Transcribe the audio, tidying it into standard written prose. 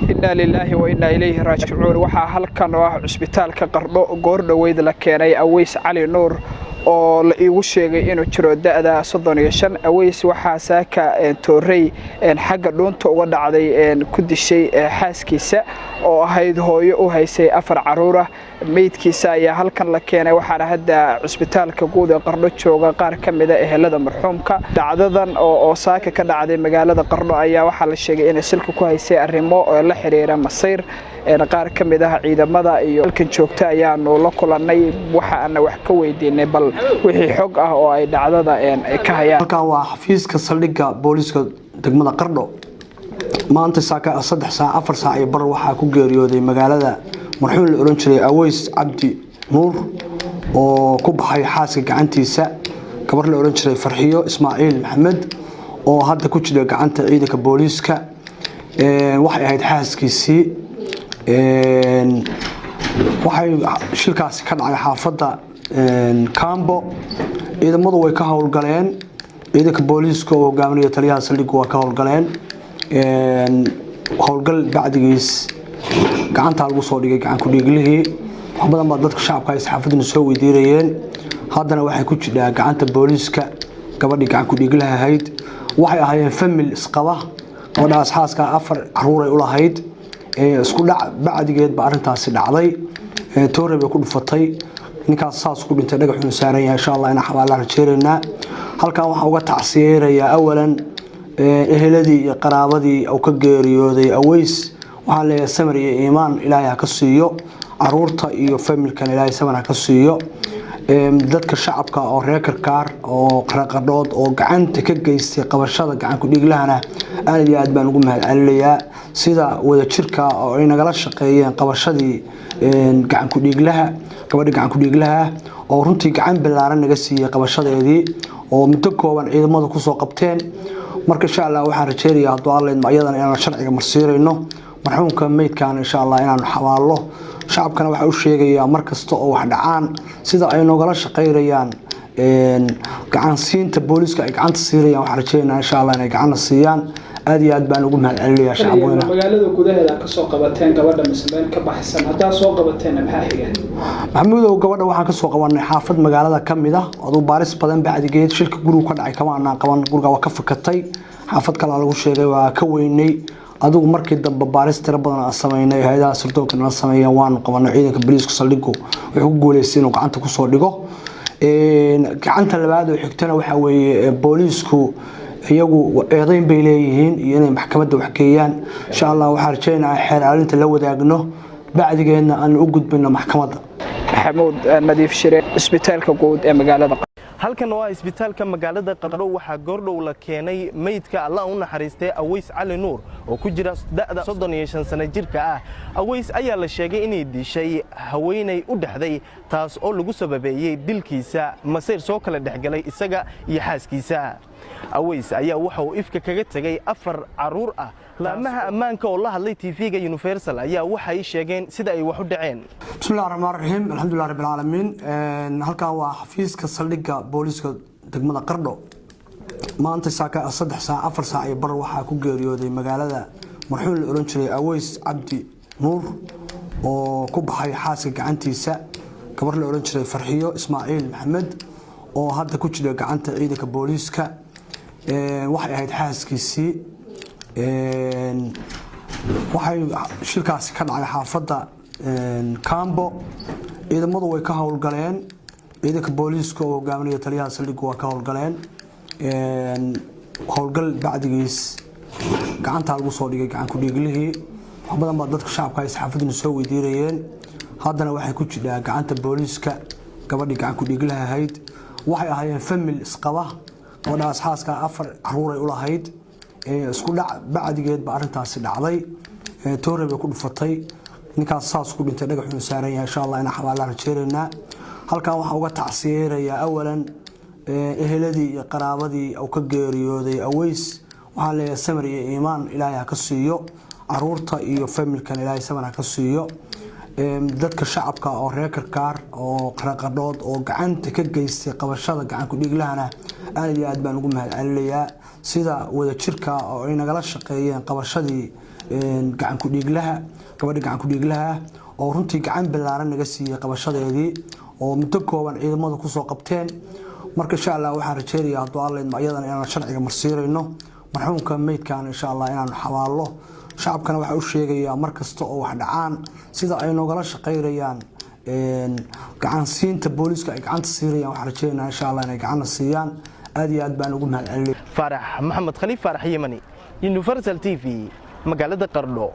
Inna lilaahi wa innaa ilayhi raajicuun. Waxaa halkan oo ah cusbitaalka Qardho goor dhoweyd la keenay Aweys Cali Nuur oo la iigu sheegay inuu jiro da'da 35. Aweys waxaa saaka toorey xagga dhuunta uga dhacday ku dishay xaaskiisa oo ahayd hooyo u haysay 4 caruur ah. Meydkiisa ayaa halkan la keenay, waxaana hadda cusbitaalka guud ee Qardho jooga qaar ka mida ehelada marxuumka. Dhacdadan oo saaka ka dhacday magaalada Qardho ayaa waxaa la sheegay inay silka ku haysay arrimo la xiriira masayr. Qaar ka mid ah ciidamada iyo halkan joogta ayaanu la kulannay, waxa aana wax ka weydiinay bal wixii xog ah oo ay dhacdada ka hayaan. Halkan waa xafiiska saldhigga booliiska degmada Qardho. Maanta saaka 3 saac 4 saac iyo bar waxaa ku geeriyooday magaalada marxuum la oran jiray Aweys Cabdi Nuur oo ku baxay xaaska gacantiisa, gabar la oran jiray Farxiyo Ismaaciil Maxamed oo hadda ku jira gacanta ciidanka booliiska. Waxay ahayd xaaskiisii. Waxay shilkaasi ka dhacay xaafadda Cambo. Ciidamadu way ka howlgaleen, ciidanka booliiska oo hogaaminaya taliyaha saldhiggu waa ka howlgaleen. Howlgal bacdigiis gacantaa lagu soo dhigay gacan ku-dhiiglihii. Wax badan baa dadka shacabka ay saxaafaduna soo weydiinayeen. Haddana waxay ku jidhaa gacanta booliiska gabadhii gacan ku-dhiiglaha ahayd. Waxay ahaayeen family isqaba. Gabadhaas xaaska 4 caruuray u lahayd. Isku dhac bacdigeed ba arrintaasi dhacday. Toore bay ku dhufatay, ninkaas saas ku dhintay, dhagaxuuna saaran yahay. Insha Allah inaan xabaalaa rajeeraynaa. Halkan waxaan uga tacsiyeerayaa awalan eheladii iyo qaraabadii uu ka geeriyooday Aweys. Waxaan leeyahay samir iyo iimaan Ilaahay ha ka siiyo, caruurta iyo familkan Ilaahay samir ha ka siiyo. Dadka shacabka oo reer Karkaar oo Qardhood oo gacanta ka geystay qabashada gacan ku-dhiiglahana aad iyo aad baan ugu mahad celinayaa sida wadajirka oo ay nagala shaqeeyeen qabashadii gacan ku-dhiiglaha, gabadha gacan ku-dhiiglaha oo runtii gacan ballaaran naga siiyey qabashadeedii oo muddo kooban ciidamadu kusoo qabteen. Marka insha Allah waxaan rajeynayaa, hadduu Alla idmo, iyadana inaan sharciga marsiirayno, marxuumka meydkan insha Allah inaanu xabaallo. Shacabkana waxaa u sheegayaa mar kasta oo wax dhacaan sida ay noogala shaqaynayaan gacansiinta booliiska ay gacanta siinayaan, waxaan rajeynayaa insha Allah inay gacanna siiyaan. Aad iyo aad baan ugu mahad celinayaa shacabweynaha. Magaalada gudaheeda kasoo qabateen gabadha mise meel ka baxsan? Haddaa soo qabateenna, maxaa xiga? Maxamuudow, gabadha waxaan kasoo qabanay xaafad magaalada ka mid ah. Aduu baaris badan bacdigeed, shilka gurigu ka dhacay kama anaan qaban, guriga waa ka fakatay. Xaafad kalaa lagu sheegay, waa ka weynay. Adigu markii dambe baaris tiro badan aan sameynay, hay-adaha sirdoonka nala sameeyeen, waanu qabanay. Ciidanka booliiska saldhigu wuxuu ku guuleystay inuu gacanta kusoo dhigo. Gacanta labaad oo xigtana waxaa weeye booliisku iyagu eedeyn bay leeyihiin iyo inay maxkamadda wax geeyaan. Insha Allah waxaan rajeynayaa xeer aalinta la wadaagno, bacdigeedna aanu u gudbino maxkamadda. Maxamuud Nadiif Shire, cisbitaalka guud ee magaalada. Halkan waa isbitaalka magaalada Qardho. Waxaa goordhow la keenay meydka Allah u naxariistay Aweys Cali Nuur oo ku jira da'da 35 sano jirka ah. Aweys ayaa la sheegay inay dishay haweenay u dhexday, taas oo lagu sababeeyey dilkiisa masayr soo kala dhexgalay isaga iyo xaaskiisa. Aweys ayaa waxa uu ifka kaga tegey 4 carruur ah. Laamaha ammaanka oo la hadlay TV-ga Universal ayaa waxay sheegeen sida ay wax u dhaceen. Bismillahi raxmaan raxiim, alxamdulilah rabbil caalamiin. Halkan waa xafiiska saldhigga booliiska degmada Qardho. Maanta saaka 3 saac 4 saac iyo bar waxaa ku geeriyooday magaalada marxuum la oran jiray Aweys Cabdi Nuur oo ku baxay xaaska gacantiisa, gabar la oran jiray Farxiyo Ismaaciil Maxamed oo hadda ku jira gacanta ciidanka booliiska. Waxay ahayd xaaskiisii. Waxay shilkaasi ka dhacay xaafadda Cambo. Ciidamadu way ka howlgaleen, ciidanka booliiska oo hogaaminaya taliyaha saldhiggu waa ka howlgaleen. Howlgal bacdigiis gacantaa lagu soo dhigay gacan ku-dhiiglihii. Wax badan baa dadka shacabka ay saxaafaduna soo weydiinayeen. Haddana waxay ku jidhaa gacanta booliiska gabadhii gacan ku-dhiiglaha ahayd. Waxay ahaayeen family isqaba. Gabadhaas xaaska 4 caruuray u lahayd. Isku dhac bacdigeed ba arrintaasi dhacday. Toore bay ku dhufatay, ninkaas saas ku dhintay, dhagaxuuna saaran yahay. Insha Allah inaan xabaalaa rajeynaynaa. Halkan waxaan uga tacsiyeerayaa awalan eheladii iyo qaraabadii uu ka geeriyooday Aweys. Waxaan leeyahay samir iyo iimaan Ilaahay ha ka siiyo, caruurta iyo familkan Ilaahay samir ha ka siiyo. Dadka shacabka oo reer Karkaar oo Qardhood oo gacanta ka geystay qabashada gacan ku-dhiiglahana aad iyo aad baan ugu mahad celinayaa sida wadajirka oo ay nagala shaqeeyeen qabashadii. Gacan ku-dhiiglaha, gabadha gacan ku-dhiiglaha oo runtii gacan ballaaran naga siiyey qabashadeedii, oo muddo kooban ciidamadu kusoo qabteen. Marka insha Allah waxaan rajeynayaa, hadduu Alla idmo, iyadana inaan sharciga marsiirayno, marxuumka meydkan insha Allah inaanu xabaallo. Shacabkana waxaa u sheegayaa, mar kasta oo wax dhacaan, sida ay noogala shaqaynayaan gacansiinta booliiska ay gacanta siirayaan, waxaan rajeynaa insha Allah inay gacanna siiyaan. Aad iyo aad baan ugu mahad celinay. Faarax Maxamed Khaliif, Faarax Yemani, Universal TV, magaalada Qardho.